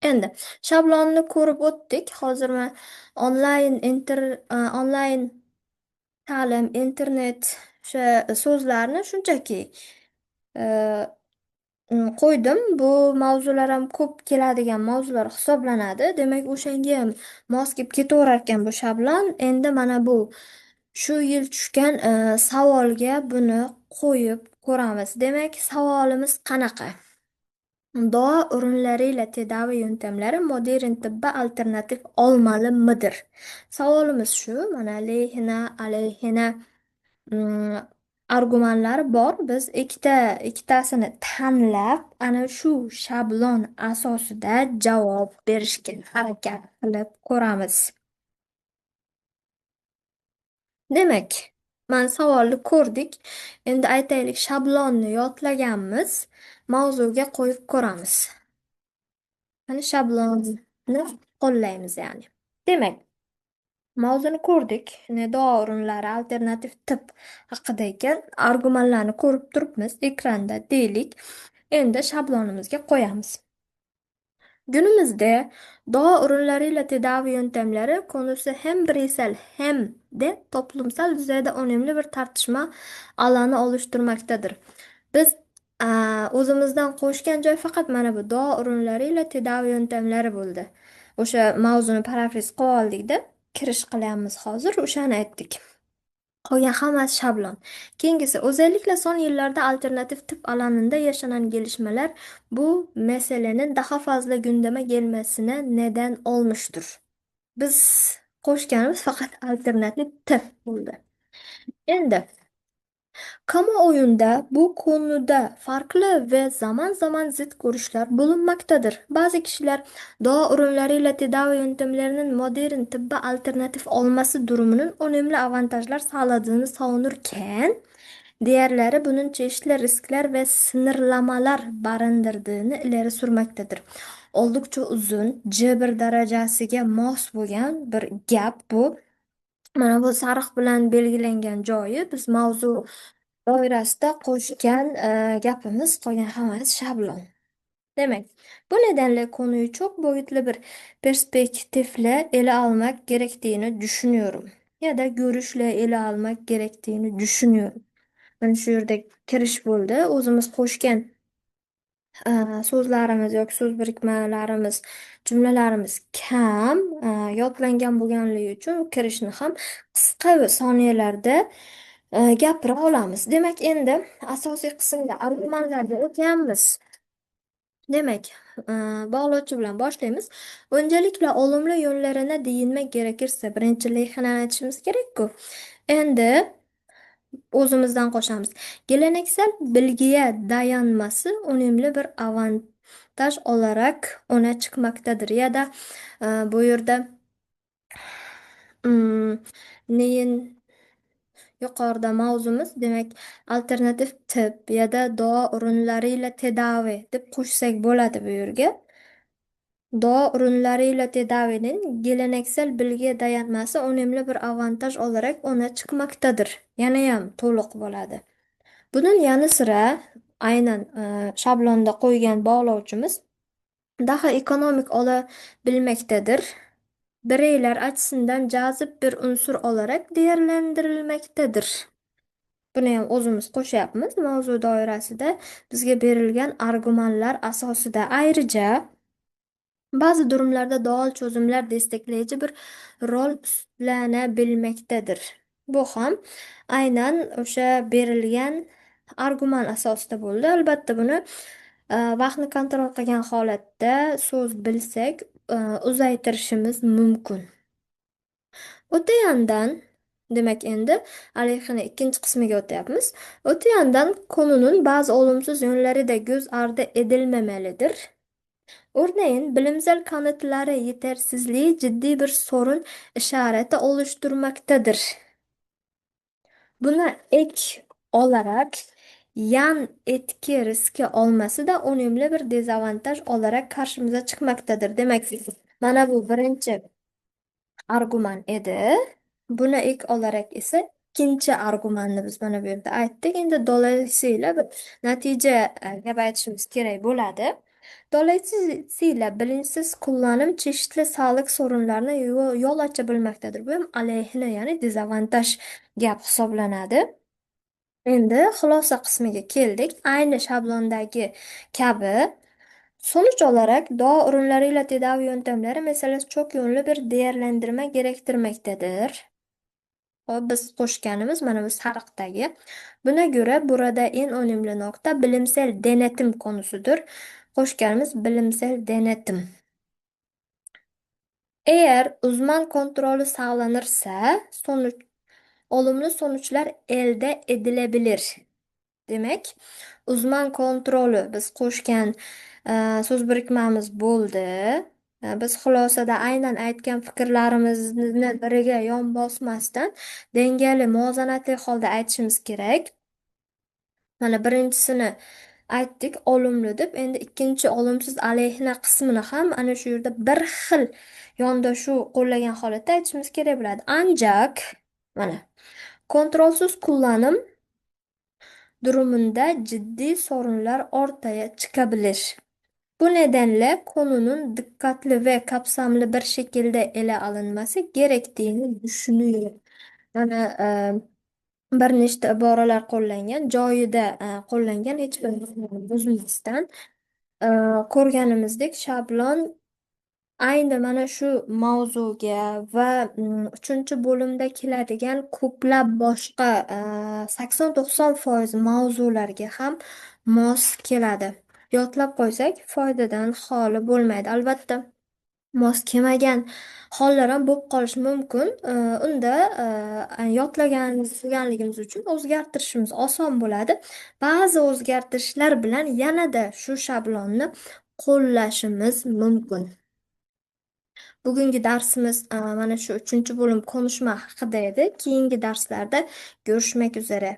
Endi shablonni ko'rib o'tdik. Hozir man onlayn onlayn ta'lim, internet o'sha so'zlarni shunchaki qo'ydim. Bu mavzular ham ko'p keladigan mavzular hisoblanadi. Demak, o'shanga ham mos kelib ketaverar ekan bu shablon. Endi mana bu shu yil tushgan savolga buni qo'yib ko'ramiz. Demak, savolimiz qanaqa? Doğa ürünleriyle tedavi yöntemleri modern tıbba alternatif olmalımidir? Savolimiz shu. Mana lehina, alayhina argumentlar bor. Biz ikkitasini tanlab, ana shu shablon asosida javob berishga harakat qilib ko'ramiz. Demak, mana savolni ko'rdik. Endi aytaylik, shablonni yodlaganmiz. Mavzuga qo'yib ko'ramiz. Mana shablonni qo'llaymiz ya'ni. Demak, mavzuni ko'rdik. Doğa ürünleri alternativ tib haqida ekan. Argumentlarni ko'rib turibmiz ekranda deylik. Endi shablonimizga qo'yamiz. Günümüzde doğa ürünleriyle tedavi yöntemleri konusu hem bireysel hem de toplumsal düzeyde önemli bir tartışma alanı oluşturmaktadır. Biz o'zimizdan qo'shgan joy faqat mana bu doğa ürünleriyle tedavi yöntemleri bo'ldi. O'sha mavzuni parafrez qilib oldikda, kirish qilyapmiz hozir, o'shani aytdik. Qolgan hammasi shablon. Keyingisi, özellikle son yıllarda alternatif tıp alanında yaşanan gelişmeler bu meselenin daha fazla gündeme gelmesine neden olmuştur. Biz qo'shganimiz faqat alternativ tib bo'ldi. Endi kamuoyunda bu konuda farklı ve zaman zaman zıt görüşler bulunmaktadır. Bazı kişiler doğa ürünleriyle tedavi yöntemlerinin modern tıbba alternatif olması durumunun önemli avantajlar sağladığını savunurken, diğerleri bunun çeşitli riskler ve sınırlamalar barındırdığını ileri sürmektedir. Oldukça uzun, C1 darajasiga mos bo'lgan bir gap bu. Mana bu sariq bilan belgilangan joyi biz mavzu doirasida qo'shgan gapimiz, qolgan hammasi shablon. Demak, bu nedenle konuyu çok boyutlu bir perspektifle ele almak gerektiğini düşünüyorum. Ya da görüşle ele almak gerektiğini düşünüyorum. Mana shu yerda kirish bo'ldi. O'zimiz qo'shgan so'zlarimiz yoki so'z birikmalarimiz, jumlalarimiz kam, yodlangan bo'lganligi uchun kirishni ham qisqa soniyalarda gapira olamiz. Demak, endi asosiy qismga, argumentlarga o'tyapmiz. Demak, bog'lovchi bilan boshlaymiz. Öncelikle olumlu yönlerine değinmek gerekirse, birinchi lehini aytishimiz kerak-ku. Endi o'zimizdan qo'shamiz. Geleneksel bilgiye dayanması önemli bir avantaj olarak öne çıkmaktadır. Ya da bu yerda neyin yuqorida mavzumiz, demak, alternativ tib ya da doğa ürünleriyle tedavi deb qo'shsak bo'ladi bu yerga. Doğa ürünleriyle tedavinin geleneksel bilgiye dayanması önemli bir avantaj olarak öne çıkmaktadır. Yanayam to'liq bo'ladi. Bunun yanı sıra aynan shablonda qo'ygan bog'lovchimiz daha ekonomik olabilmektedir. Bireyler açısından cazip bir unsur olarak değerlendirilmektedir. Buni ham o'zimiz qo'shyapmiz mavzu doirasida bizga berilgan argumentlar asosida. Ayrıca bazı durumlarda doğal çözümler destekleyici bir rol üstlenebilmektedir. Bu ham aynan o'sha berilgan argument asosida bo'ldi. Albatta buni vaqtni kontrol qilgan holatda so'z bilsak uzaytirishimiz mumkin. Öte yandan, demak, endi alayhini ikkinchi qismiga o'tyapmiz. Öte yandan konunun bazı olumsuz yönleri de göz ardı edilmemelidir. Örneğin bilimsel kanıtları yetersizliği ciddi bir sorun işareti oluşturmaktadır. Buna ek olarak yan etki riski olması da önemli bir dezavantaj olarak karşımıza çıkmaktadır. Demak, mana bu birinchi argument edi. Buna ek olarak esa ikkinchi argumentni biz mana bu yerda aytdik. Endi dolayısıyla bir natija gap aytishimiz kerak bo'ladi. Dolayısıyla bilinçsiz kullanım çeşitli sağlık sorunlarına yol açabilmektedir. Bu ham alayhine, ya'ni dezavantaj gap hisoblanadi. Endi xulosa qismiga keldik. Ayni shablondagi kabi sonuç olarak doğa ürünleriyle tedavi yöntemleri meselesi çok yönlü bir değerlendirme gerektirmektedir. Hop, biz qo'shganimiz mana bu sariqdagi. Buna göre burada en önemli nokta bilimsel denetim konusudur. Qo'shganimiz bilimsel denetim. Eğer uzman kontrolü sağlanırsa olumlu sonuçlar elde edilebilir. Demak, uzman kontroli biz qo'shgan so'z birikmamiz bo'ldi. Biz xulosada aynan aytgan fikrlarimizni biriga yon bosmasdan dangali, muvozanatli holda aytishimiz kerak. Mana birinchisini aytdik olumli deb. Endi ikkinchi olumsiz alayhina qismini ham ana shu yerda bir xil yondashuv qo'llagan holatda aytishimiz kerak bo'ladi. Ancak mana kontrolsüz kullanım durumunda ciddi sorunlar ortaya çıkabilir. Bu nedenle konunun dikkatli ve kapsamlı bir şekilde ele alınması gerektiğini düşünüyorum. Mana bir nechta iboralar qo'llangan, joyida qo'llangan, hech bir buzmasdan. Ko'rganimizdek, shablon ayni mana shu mavzuga va uchinchi bo'limda keladigan ko'plab boshqa 80-90% mavzularga ham mos keladi. Yodlab qo'ysak, foydadan xoli bo'lmaydi. Albatta, mos kelmagan hollar ham bo'lib qolishi mumkin. Unda yodlaganligimiz uchun o'zgartirishimiz oson bo'ladi. Ba'zi o'zgartirishlar bilan yanada shu shablonni qo'llashimiz mumkin. Bugungi darsimiz mana shu uchinchi bo'lim konuşma haqida edi. Keyingi darslarda ko'rishmak üzere.